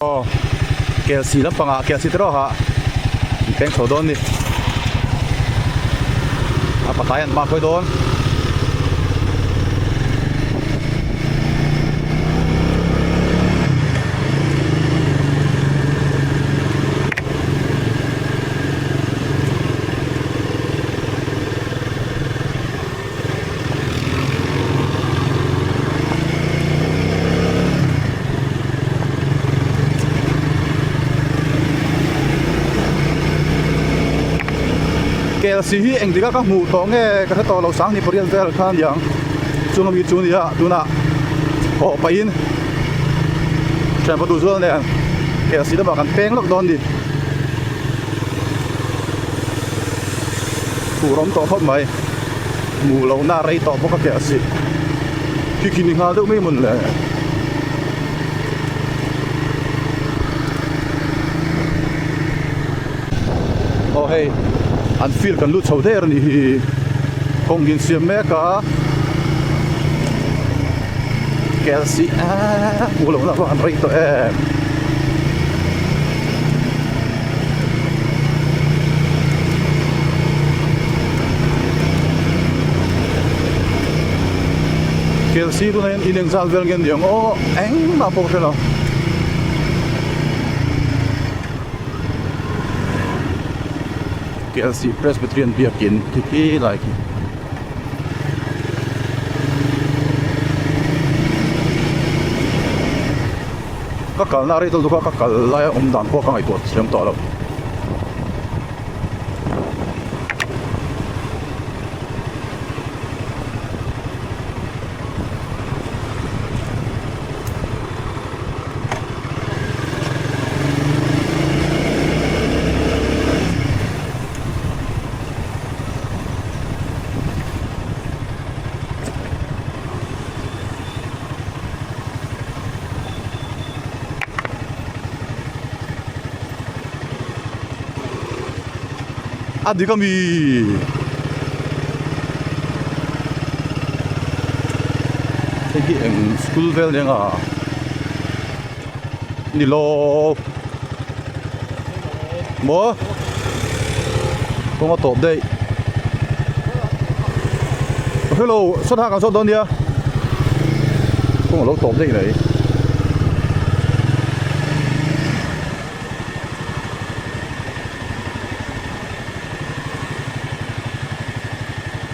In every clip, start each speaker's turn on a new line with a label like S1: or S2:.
S1: Aw Kelsih lampangah Kelsih te erawh ah an peng chho dawn a ni a patai an hma khawi dawn. Kelsih hi engtik a ka hmuh tawh nge ka hre tawh lo sanghnih pariat vel kha a ni ang chung ami chu a ni a tunah haw pahin thianpa duh zual nen Kelsih lamah kan peng lawk dawn a ni. Fur awm tawh khawp mai hmuh loh na rei tawh bawk a keh si khi khi ni nghal deuh mai mawn le aw hei an field kan lut chho der a nih hi kawng in siam mek a kel si eee hmuh loh na pawh an rei tawh em. Kelsih tunah hian in engzat vel nge ni ang aw engmah pawh ka hre lo. Kelsih Presbyterian biakin khi khi lai khi. Ka kalna rei deuh deuh a ka kal laia awm dan pawh ka ngaihtuah thiam tawh lo. A dik ami hei hi eng school vel eng a ni lo maw kawng a tawp daih hello sawt hak ang sawt dawn nia kawng a lo tawp daih mai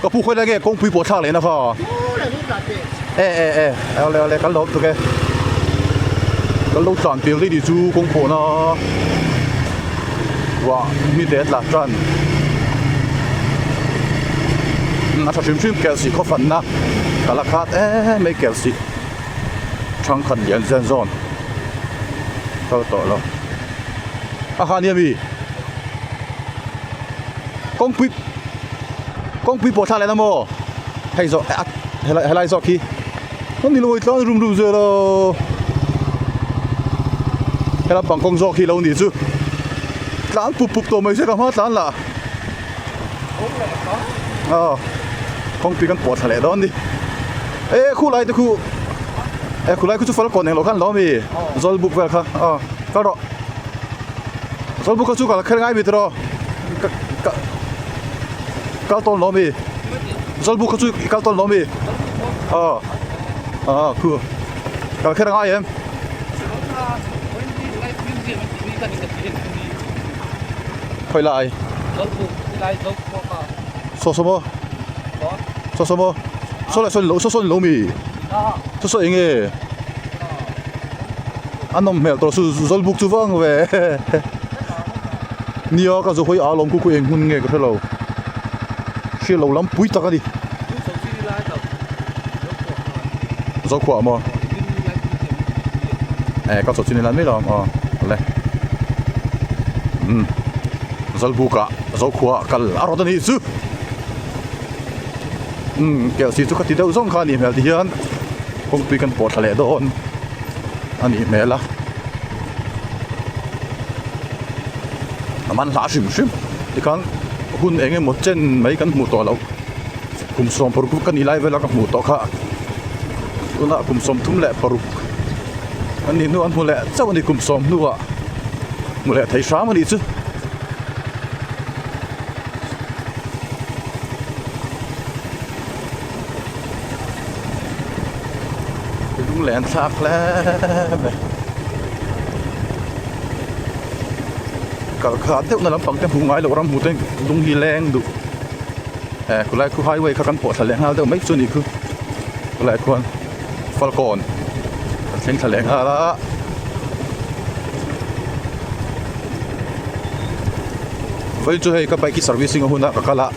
S1: ka pu khawi lai nge kawngpui pawh thlak leh na kha e e e awle awle kan lo tuk e kan lo tlan tir daih ni chu kawng pawh na wah mi te a tla tan a tha hrim hrim kelsih khaw fan na ka la khat em mai kelsih thangkhat lian zen zawn kal tawh lo a ha nia mi kawngpui kawngpui pawh thlak leh na maw hei zawh a helai helai zawk hi a ni lo tlang rum rum zel a helai pang kawng zawk hi lo nih chu tlan pup pup tawh mai se ka hma tlan lah aw kawngpui kan pawh thla leh dawn a ni e khulai te khu e khulai khu chu fal kawn englo khan lo ami zawlbuk vel kha aw kal rawh zawlbuk kha chu kal kher ngai mi tiraw ka ka kal tawn lo ami zawlbuk kha chu i kal tawn lo ami aw aw khu kal kher ngai em. Khawi lai saw saw maw saw saw maw saw leh saw ni lo saw saw ni lo mi saw saw eng nge a nawm hmel tawh chu zawlbuk chu vang ve nia ka zu hawi a lawm khu khu eng hmun nge ka hre lo hriat lo lam pui tak a ni Zokhua maw eh ka chawh chin ila mai lo ang aw awle umm Zawlbuk ah Zokhua ah kal a rawt a nih chu umm Kelsih chu ka ti deuh zawng kha a nih hmel ti hian kawngpui kan pawh thla leh dawn a nih hmel a a man hla hrim hrim tikhan hun eng emaw chen mai kan hmuh tawh loh. Kum 16 ka nih lai vela ka hmuh tawh kha tunah kum 36. An nih hnu an hmu leh chauh a ni kum sawm hnuah hmu leh thei hram a nih chu. Lunglen thlak hle mai. Kal khat deuh na lampang te hmuh ngai loh ram hmu te lung hi leng duh. Eh khulai khu highway kha kan pawh thla leh nghal deuh mai chu a nih khu. Khulai khuan Falkawn kan thleng thla leh nghal a. Vawiin chu hei ka bike hi servicing a hun a ka kal a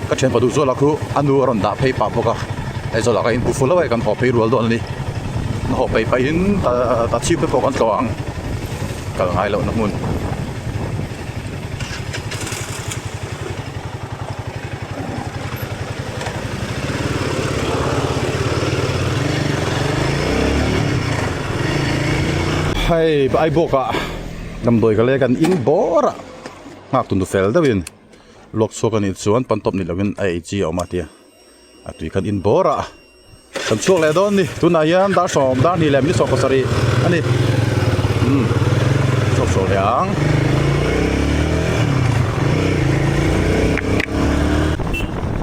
S1: ka thianpa duh zawlah khu a nu a rawn dah phei pah bawk a hei zawlah ka inpu full lo a hei kan haw phei rual dawn a ni kan haw phei pahin ta chhip te pawh kan tlawh ang kal ngai lohna hmun. Hei Aibawk ah damdawi ka lei a kan in bawr a nghak tun fel deuhin luak chhuak a nih chuan pan tawp ni lovin a ei chi a awm a tia a tui khan in bawr a kan chhuak leh dawn a ni tunah hian dar sawm dar hnih leh minute 17 a ni umm chhuak chhuak leh ang.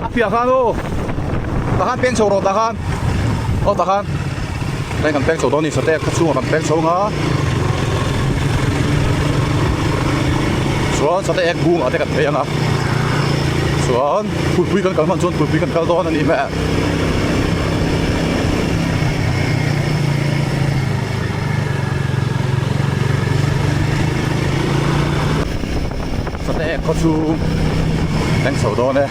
S1: A piah khan aw tah khan peng chho rawh tah khan aw tah khan heng kan peng chho dawn a ni sateh khaw chhungah kan peng chho ang a chuan sateh ek bungah te kan phei ang a chuan phulpui kan kal hman chuan phulpui kan kal dawn a nih hmel. Sateh khaw chhung thleng chho dawn e.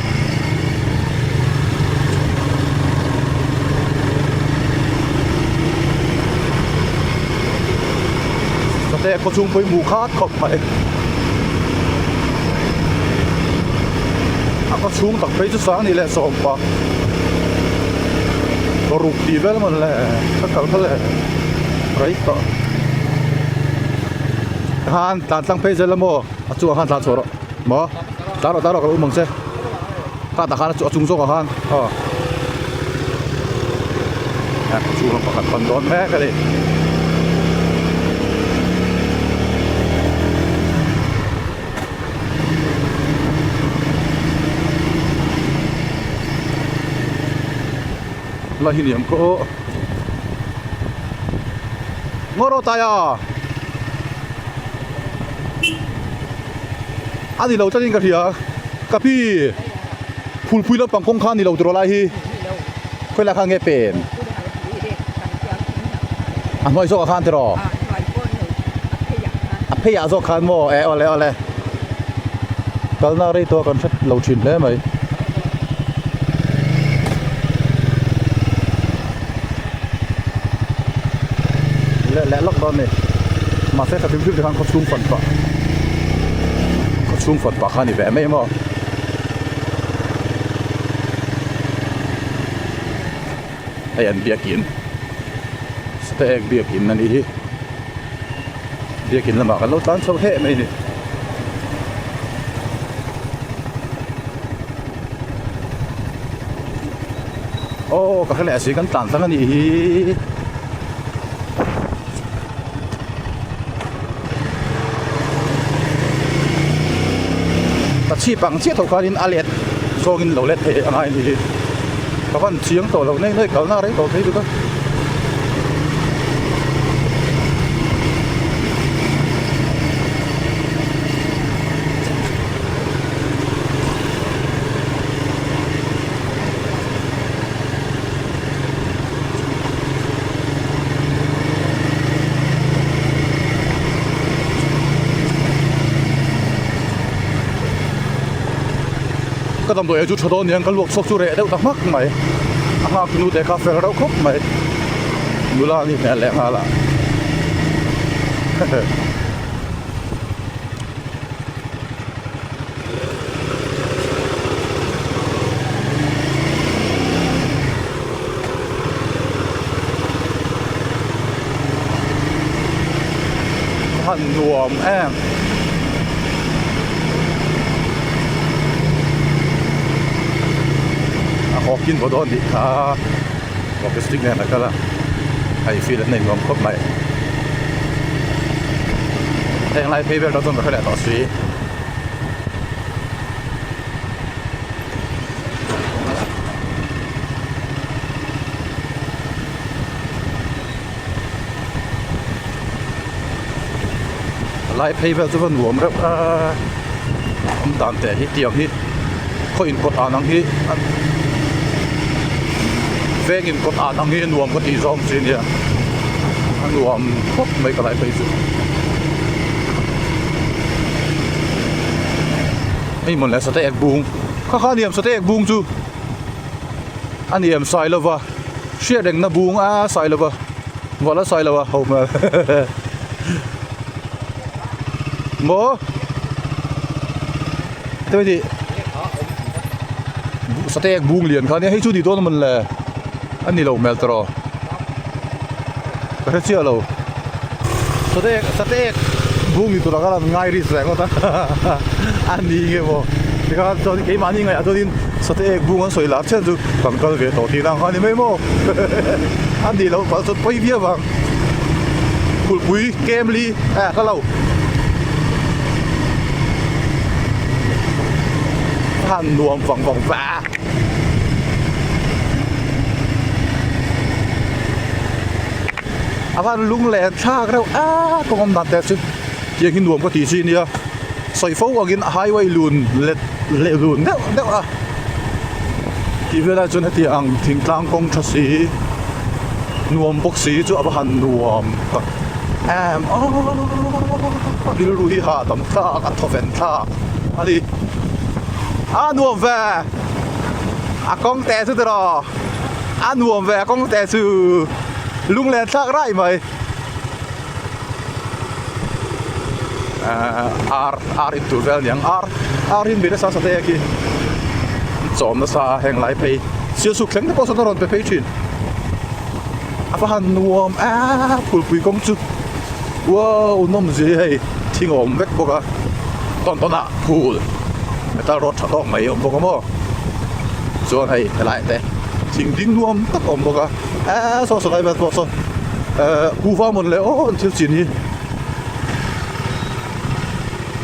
S1: Sateh khaw chhung pawimawh khat khawp mai. A khaw chhung tak phei chu sang ni leh sawm pa ruk tih vel mawn le ka kal kha le rei tawh khan tlan tlang phei zel a maw a chungah khan tlan chhuah rawh maw tlan rawh tlan rawh ka lo um ang che kha tah khan a chung zawkah khan aw a chhung lam pakhat pan dawn mek a ni. La hi niam khaw ngaw rawh tai a a ni lo tlatin ka hria ka pi phulpui lampang kawng kha a ni lo tiraw lai hi khawilai khan nge pen a hnuai zawkah khan tiraw a pheiah zawk khan maw eh awle awle kalna rei tawh kan hre lo thin hle mai. Leh leh lawk dawn a ni mahse ka hrim hrim te khan khaw chhung fan pah khaw chhung fan pah kha a ni ve mai maw. Hei an biakin stag biakin a nih hi biakin lamah kan lo tlan chho heh mai a ni. Aw ka hre leh si kan tlan tlang a nih hi. Ka chhip ang chiah tho khanin a let zawngin lo let thei a ngai a nih hi. Ka van chiang tawh lo nei nei kalna rei tawh thei lut a. Ka damdawi chu tha dawn aniang ka luak chhuak chu reh deuh ta hmak mai a nghak nu te kha fel reuh khawp mai nula a ni hmel leh nghal a hehe. Han nuam em a hawkin vaw dawn tih kha office nen a kal a hei field an nei nuam khawp mai. Heng lai phei vel tawh chuan ka hre leh tawh si. Lai phei vel chu va nuam reuh a awm dan teh hi tiang hi khaw inkawt an ang hi veng inkawt an ang hi a nuam ka tih zawng chi nia a nuam khawp mai ka lai phei chu hei mawn leh sateh ek bung kha kha a niam sateh ek bung chu a niam sai lova. Hriat rengna bung a sai lova vawlh a sai lova ho hmel maw te mai tih satek bung lian kha nia hei chu ni dawn a mawn le a ni lo hmel tawh ka hre chiah lo satek satek bung ni tur ah khan an ngai ri reng ngawt a a ni nge maw tikhan chuan keimahni ngaihah chuanin satek bung an sawi lar chian chu kan kal ve tawh tihna ang kha a ni mai maw a nih loh palh chuan pawi viau vang phulpui kem li eh ka lo a han nuam vang vang va. A van lung leh thlak reuh a kawng awm dan te chu tiang hi nuam ka tih chi nia sawi fo angin highway lun let leh lun deuh deuh a tih velah chuan heti ang thingtlang kawng tha si nuam bawk si chu a va han nuam tak em aw rilru hi hahdam thlak a thawven thlak a ni a nuam ve a kawng teh chu tiraw a nuam ve a kawng teh chu. Lunglen thlak raih mai ahh ar ar in tur vel aniang ar ar hi mi nasa sa te khi an chawm nasa a heng lai phei sial suk thleng te pawh sawn a rawn pe phei thin a va han nuam a phulpui kawng chu wow nawm zia hi hei thing a awm vek bawk a tawn tawn ah phul metal rod tha tawk mai a awm bawk a maw chuan hei helai te thing ding nuam tak a awm bawk a. Eee saw saw lai vel pawh saw eee kuhva mawn leh aw an thil chin hi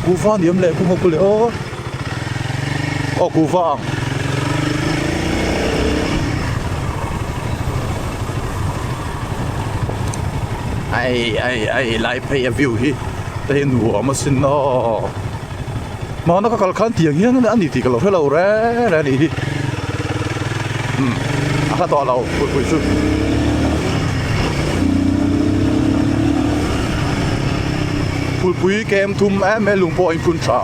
S1: kuhva ni awm leh kuhva ku leh aw aw kuhva ang ai ai ai lai phei a view hi te hi nuam asin aw mahna ka kal khan tiang hian a ni tih ka lo hre lo reng reng a nih hi umm a hla tawh lo pui pui chu phulpui kem thum em em lung pawh a inphun tha.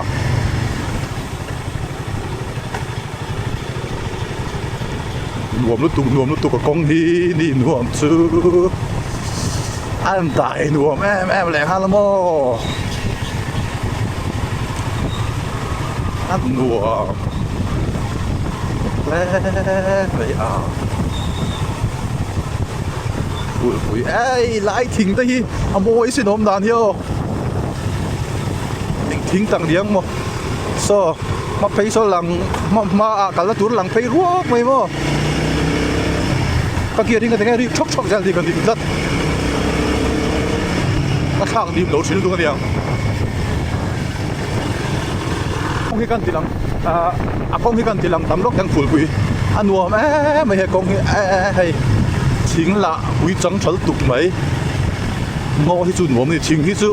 S1: Nuam lutuk nuam lutuk a kawng hi ni nuam chu a dai nuam em em leh nghal a maw a nuam hle mai a kulhpui ei lai thing te hi a mawi sin awm dan hi aw eng thing tak ni ang maw. Saw hma phei saw lang hma hma ah kalna tur lang phei ruak mai maw ka gear hi ka ti nge rik thawk thawk zel tih ka dik tlat ka thlak dim lo thin lutuk aniang kawng hi kan ti lang ah a kawng hi kan ti lang tam lawk hian phulpui a nuam em mai he kawng hi hei thing lah pui chang thal tuk mai ngaw hi chu nuam a ni thing hi chu.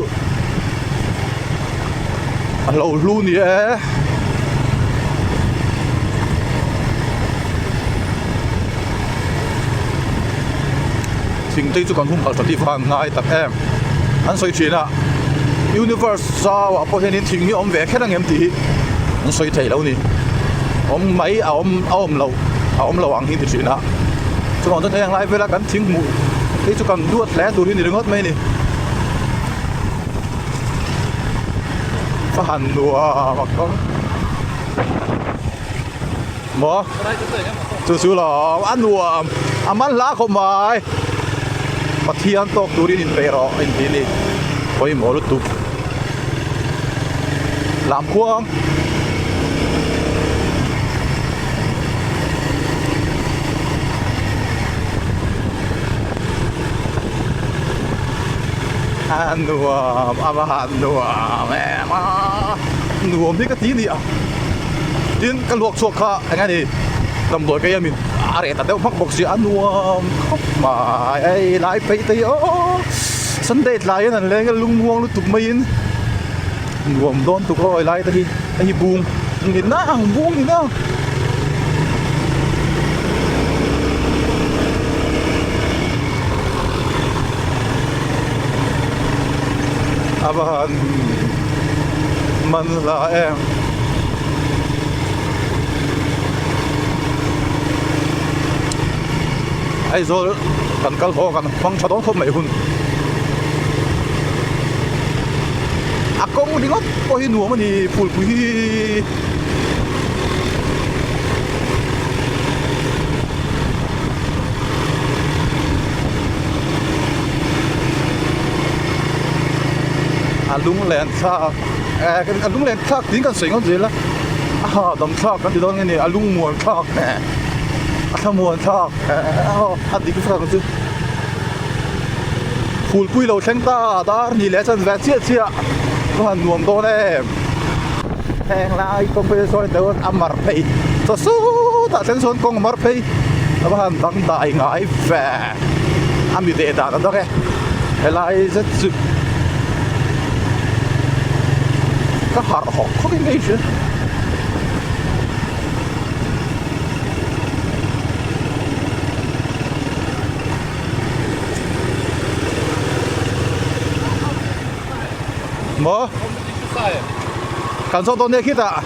S1: A lo hlu ni e. Thingtei chu kan humhalh tha tih vang ngai tak em. An sawi thin a, universe zau ah pawh hianin thing hi a awm ve kher angem tih hi an sawi thei lo ni. Awm mai a awm a awm loh a awm lo ang hi ti thin a. Chuvang chuan heng lai vela kan thing hmuh hi chu kan duat hle tur hi ni ringawt mai a ni. A han nuam a kawng maw chu chu lo a nuam a man hla khawp mai Pathian tawk turin inpeih rawh a inti a ni pawimawh lutuk lamkhuang. A nuam a va han nuam em a nuam hi ka ti ni a tin ka luak chhuak kha eng a ni damdawi ka hian min a reh ta deuh hmak bawk si a nuam khawp mai hei lai phei te hi aw Sunday tlai hian an leng a lungmuang lutuk maiin nuam dawn tuk aw helai te hi hei hi bung ni nang bung ni nang. A va han man hla em. Aizawl kan kal haw kan hmang tha dawn khawp mai hun. A kawng ringawt pawh hi nuam a ni phulpui hi. A lunglen thlak eh a lunglen thlak tiin kan sawi ngawt zel a a hahdam thlak kan ti dawn nge ni a lungmuan thlak eh a thlamuan thlak eh aw a dik vek ang chu phulpui lo thleng ta dar ni leh chan ve chiah chiah a han nuam dawn em. Heng lai kawng phei sawn deuh a mar phei chaw sutah thleng sawn kawng a mar phei a va han dang dai ngai ve a mi deh dan a dang e helai zet chu ka harh hawk khawp in ka inhria. Maw? Kan zawh dawn nia khitah.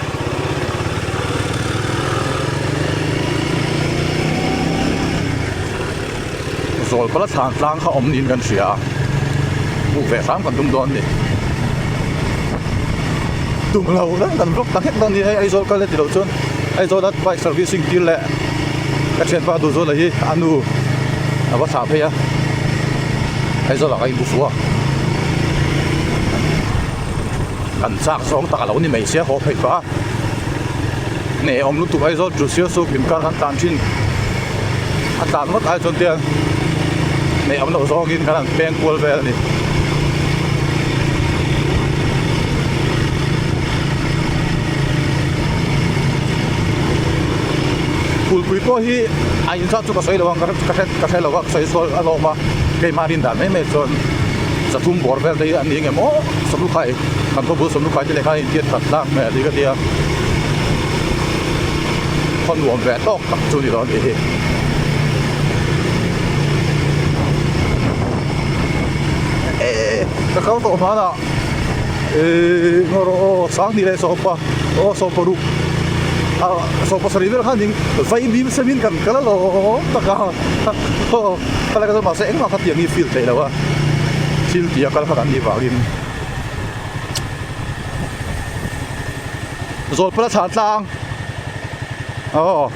S1: Zawl pala thlan tlang kha awm niin kan hria a, buk ve hram kan tum dawn a ni. Tum lo reng kan vlog ta nghek dawn a ni hei Aizawl kal e tilo chuan Aizawl a bike servicing tir leh ka thianpa Duhzawla hi a nu a va thlah phei a, Aizawl ah ka inbu fuh a. Kan chak zawng tak a lo ni mai sia haw phei pah a neh awm lutuk Aizawl chu sial suk inkar kan tlan thin a tlan ngawt ai chuan tiang neh awm loh zawngin kan han peng kual vel a ni. Kulpui pawh hi a inzat chu ka sawi lo ang ka hre lo a ka sawi sual a lawm a keimah rin dan mai mai chuan Sathum bawr vel te hi an ni nge maw Sawmlukhai kan khaw bul Sawmlukhai te leh khan intiat khat tlak hmel hi ka tia khaw nuam ve tawk tak chu ni dawn tih hi. Eh ka kal tawh hmanah eh ngaw rawh aw Sanghnih leh sawpa aw sawpa ruk ah sawpa sarih vel khan vai bim semin kan kal alawm tak a aw. Khalai ka chuan mahse engmah kha tiang hi feel theih loh a, thil tia kal kha kan nih vangin Zawlpala thlan tlang aw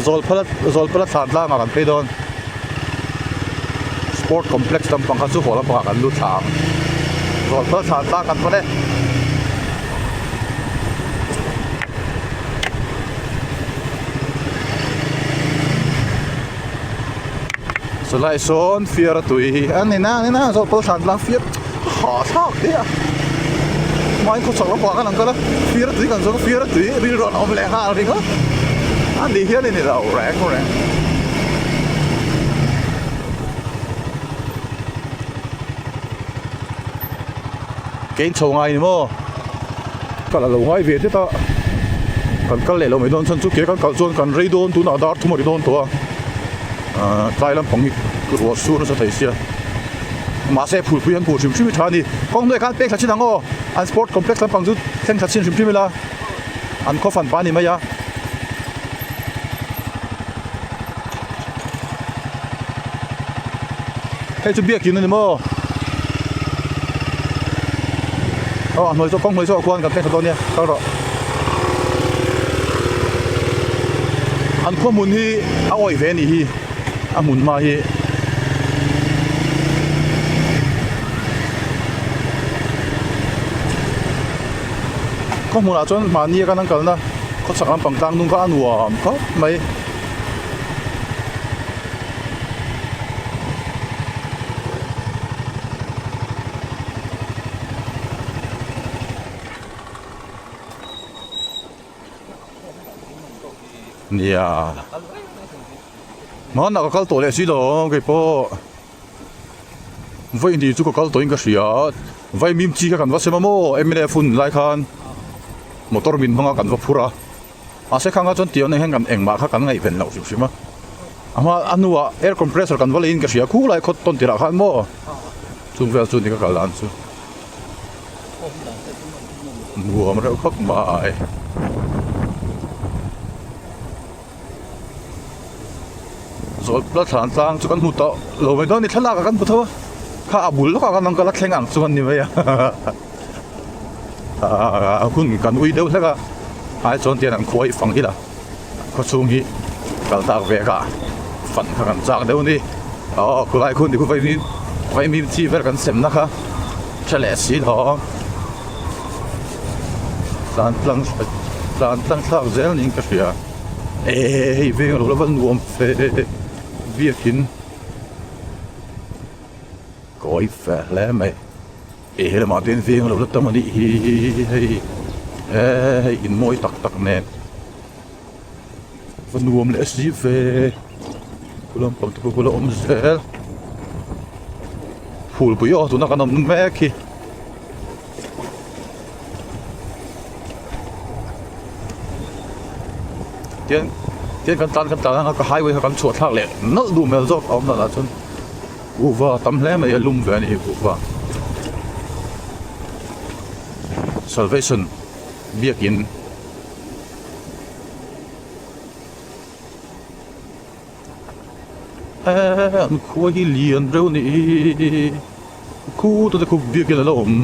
S1: Zawlpala Zawlpala thlan tlangah kan phei dawn Sport complex lampang kha chu haw lampangah kan lut thla ang Zawlpala thlan tlang kan pan e. Chulai sawn fiar a tui hi a ni na a ni na zawh pawh thlan tlang fiar hah thlak hle a hmain khawchhak lampangah khan an kal a fiar a tui kan zawng a fiar a tui rilru an awm leh nghal ringawt a ni hian a ni lo reng reng. Kein chho ngai ni maw kal a lo ngai ve tlat a kan kal leh lo mai dawn chuan chu ke kan kal chuan kan rei dawn tunah dar thum a ri dawn tawh a ahh tlai lampang hi ruah sur nasa thei sia mahse phulpui an hmuh hrim hrim hi tha a ni kawng hnuaiah khan pek thla chin ang aw an sport complex lampang chu thleng thla chin hrim hrim ila an khaw fan pa a ni mai a. Hei chu biakin a ni maw? Aw a hnuai zawk kawng hnuai zawk ah khuan kan thleng thla dawn nia kal rawh. An khua hmun hi a awih ve a nih hi a hmun hma hi. Khaw hmunah chuan mahni a kan an kalna khawchhak lampang tlang hnung kha a nuam khawp mai. Nia. Hmanah ka kal tawh leh si lo kei pawh. Vawi ni chu ka kal tawhin ka hria a, Vaimim chi kha kan va sem a maw mnf hun lai khan motor min hmang a kan va phur a, mahse khang kha chuan tiang nen hian kan engmah kha kan ngaihven loh hrim hrim a, a hma a hnuah air compressor kan va leiin ka hria khulai khawt tawn tirah khan maw chung vel chu ni ka kal dan chu nuam reuh khawp mai. Zawl la thlan tlang chu kan hmu tawh lo mai dawn a ni thlalak ah kan hmu tho a kha a bul lawkah khan an kal a thleng ang chu an ni mai a ahh hun kan ui deuh hlek a ai chuan tian an khuai fang ila khaw chhung hi kal tak ve ka fan kha kan chak deuh a ni aw khulai khu ni khu vaimim vaimim chi vel kan sem na kha hre leh si lo tlan tlang tlan tlang thlak zel niin ka hria. Ehh hei veng alo la va nuam fe biakin kawi fe hle mai eh helamah te hian veng alo la tam a nih hi hei hei in mawi tak tak nen va nuam leh si ve khu lampang te pawh khu la awm zel phulpui aw tuna kan awm mek hi. Tian tian kan tlan kan tlan anga ka highway kha kan chhuah thlak leh nawlh duh hmel zawk a awm danah chuan kuhva a tam hle mai a lum ve a ni hi kuhva salvation biakin eee an khua hi lian reuh a nih hi khutah te khu biakin a lo awm.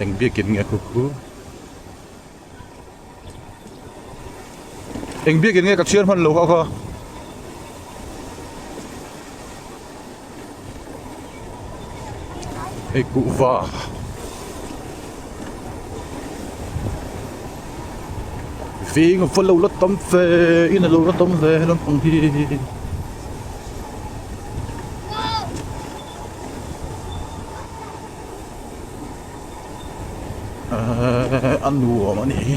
S1: Eng biakin nge khu khu eng biakin nge ka chhiar hman lo kha kha. Hei kuhva veng a va lo la tam ve in a lo la tam ve lampang hi. Ehh a nuam a ni hi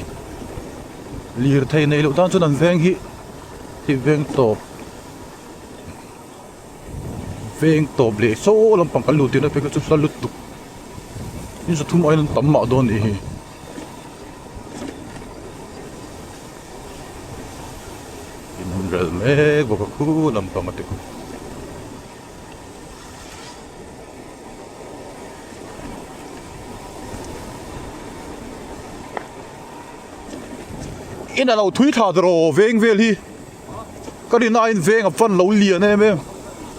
S1: lirthei nei loh tan chuan an veng hi hi veng tawp. Veng tawp leh saw lampang kan luh tirna phei kha chu hla lutuk in zathum aiin an tam mah dawn a nih hi. In hun rel mek bawk a khu lampang a te khu. In a lo thui thla tawh veng vel hi. Ka rin aiin veng a fan lo lian em em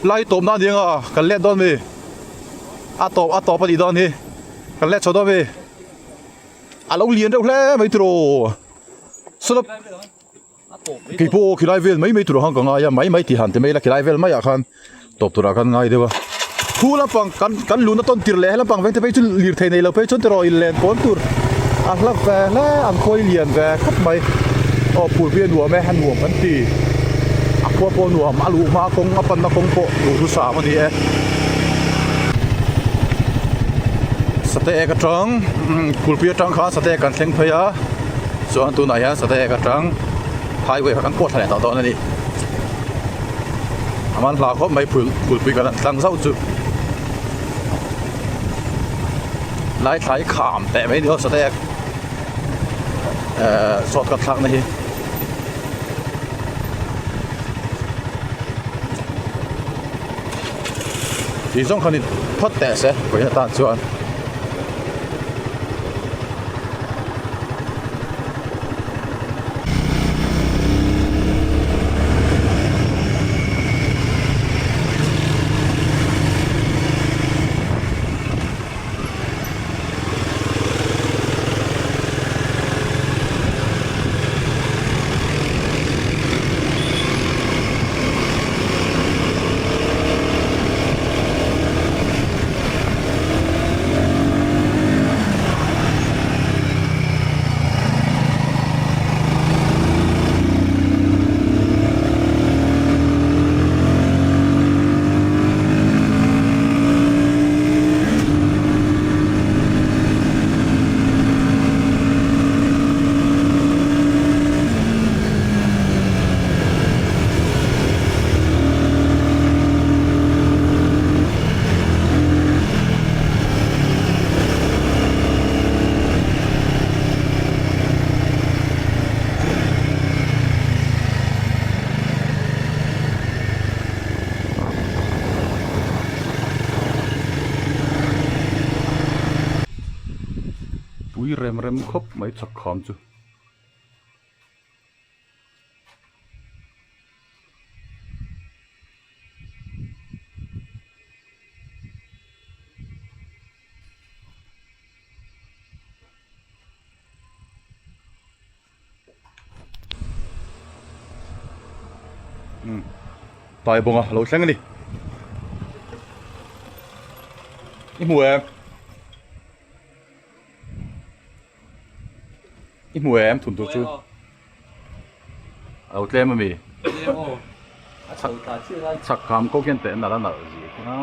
S1: lai tawp na aniang a kan let dawn mi a tawp a tawp a nih dawn hi kan let chho dawn mi a lo lian deuh hle mai tiraw sawlap keipawh khilai vel mai mai tur ang khan ka ngai a mai mai tih han ti mai ila khilai vel maiah khan. Tawp turah khan ngai deuh a. Khu lampang kan kan luhna tawn tir leh he lampang vengte phei chu lirthei nei lo phei chuan tiraw inlen pawn tur a hla ve hle an khawi lian ve khawp mai. Aw phulpui a nuam e a nuam kan ti. A khua pawh a nuam a luh hma kawng a panna kawng pawh duhthusam a ni e. Sate ek atang phulpui atang khan sate ek kan thleng phei a chuan tunah hian sate ek atang highway kha kan pawh thla leh tawh dawn a ni. A man hla khawp mai phul phulpui kan han tlang zauh chu lai thlai kham teh mai ni aw sateh ehh sawt ka thlak na hi. Tih zawng khan in phawt teh se vawiin atan chuan. rem rem khawp mai chhak kham chu. Tai bawnga a lo thleng a ni i hmu em i hmu em thun tur chu a lo tlem a mi chhak kham ko khian teh nalh a nalh zia khi a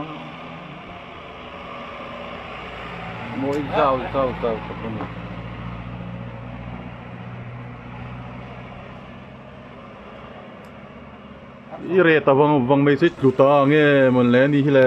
S1: mawi zau zau zau khawp a ni. I reh ta vang vang mai chu i tlu ta nge mawn le a ni hi le.